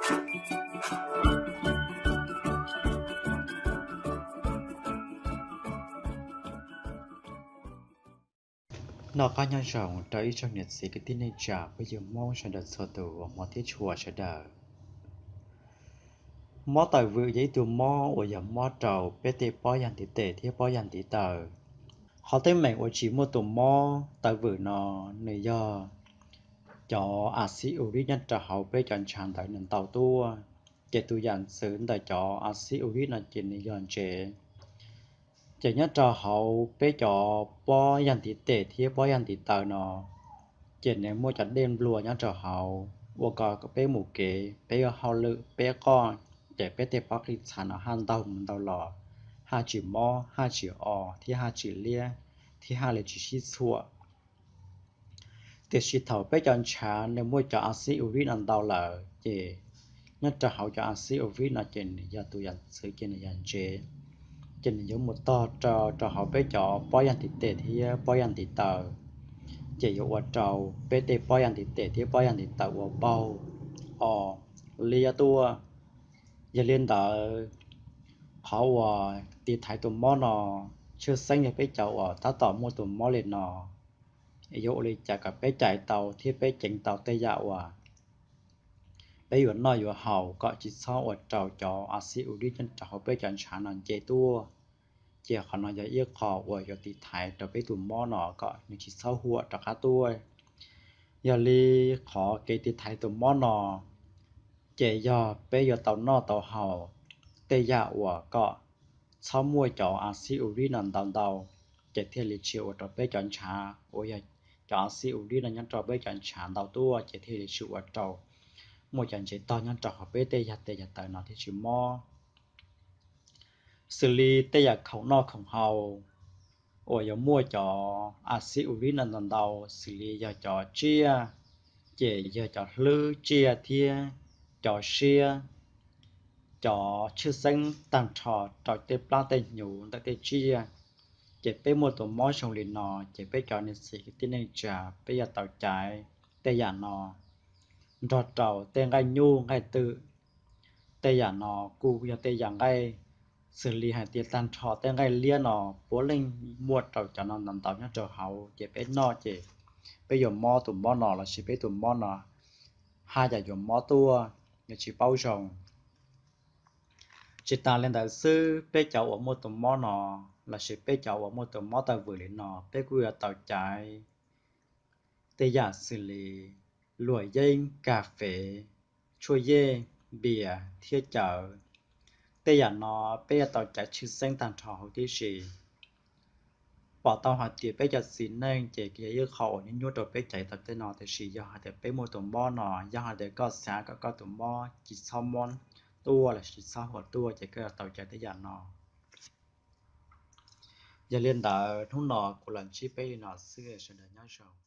Noj qab nyob zoo rau ib tsoom niam txiv kwv tij neej tsa phooj ywg Hmoob sawv daws txhua tus uas hmov thiab tshua sawv daws. Mob taws vwm yog ib tug mob uas yog mob rau peb tej pob yag ntiv tes thiab pob yag ntiv taw. Qhov teeb meem uas tsim muaj tus mob taws vwm no nws yog cov a xib uric nyob rau hauv peb cov ntshav ntawd nws ntau tuaj, ces tus yam ntxwv ntawm cov a xib uric no ces nws yog ntsev. Ces nyob rau hauv peb cov pob yag ntiv tes thiab pob yag ntiv taw no, ces nws muaj cov dej nplua nyob rau hauv ua kom peb mus kev, peb ua hauj lwm, peb qoj, ces peb tej pob qij txha no haj ntaug mus ntaug los, haj tsis mob, haj tsis o, thiab haj tsis liab, thiab haj li tsis sib txhuam. Tiam sis thaum peb cov ntshav nws muaj cov a xib uric no ntau lawm ces nyob rau hauv cov a xib uric no ces nws yog tus yam ntxwv ces nws yog ntsev, ces nws yuav mus tog rau rau hauv peb cov pob yag ntiv tes thiab pob yag ntiv taw, ces yuav ua rau peb tej pob yag ntiv tes thiab pob yag ntiv taw ua paug, o, liab tuaj. Yog li ntawd, qhov uas tiv thaiv tus mob no, tshwj xeeb yog peb cov uas tab tom muaj tus mob li no, yuav ua li cas kom peb cais tau thiab peb ceev tau tej yam uas peb yuav noj yuav haus kom tsis txhob ua rau cov a xib uric nyob rau hauv peb cov ntshav no nce tuaj. Ces qhov no yog ib qho uas yuav tiv thaiv rau peb tus mob no kom nws tsis txhob huam rov qab tuaj. Yog li qhov kev tiv thaiv tus mob no ces yog peb yuav tau noj tau haus tej yam uas kom txhob muaj cov a xib uric no ntau ntau, ces thiaj li tsis ua rau peb cov ntshav uas yog cov a xib uric no nyob rau peb cov ntshav ntau tuaj ces thiaj li tsis ua rau muaj cov ntsev tog nyob rau hauv peb tej yag tes yag taw no thiaj tsis mob. Xws li tej yam khoom noj khoom haus uas yuav muaj cov a xib uric no ntau ntau, xws li yog cov tsiaj, ces yog cov hlwb tsiaj thiab cov siab, cov tshwj xeeb tag nrho rau tej plab tej hnyuv ntawm tej tsiaj. Ces peb muaj tus mob zoo li no ces peb cov niam txiv kwv tij neej tsa peb yuav tau caiv tej yam no nrog rau tej nqaij nyuj nqaij twm. Tej yam no kuj yog tej yam nqaij xws li hais tias tag nrho tej nqaij liab no puav leej muaj rau cov no ntau ntau nyob rau hauv, ces peb noj ces peb yuav mob tus mob no lossis peb tus mob no haj yam yuav mob tuaj, yuav tsis paub zoo. Tsis tas li ntawd xwb, peb cov uas muaj tus mob no lossis peb cov uas muaj tus mob taw vwm li no peb kuj yuav tau caiv tej yam xws li luam yeeb, kas fes, tshuaj yej, npias thiab cawv. Tej yam no peb yuav tau caiv tshwj xeeb tag nrho huv tib si. Pom tau hais tias peb cov txiv neej ces yog ib qho uas nyuaj nyuaj rau peb caiv tau tej no, tiam sis yog hais tias peb muaj tus mob no, yog hais tias koj xav kom koj tus mob tsis txhob mob tuaj lossis tsis txhob huam tuaj ces koj yuav tau caiv tej yam no. Yog li ntawd hnub no kuv los ntsib peb li no xwb, sawv daws nyob zoo.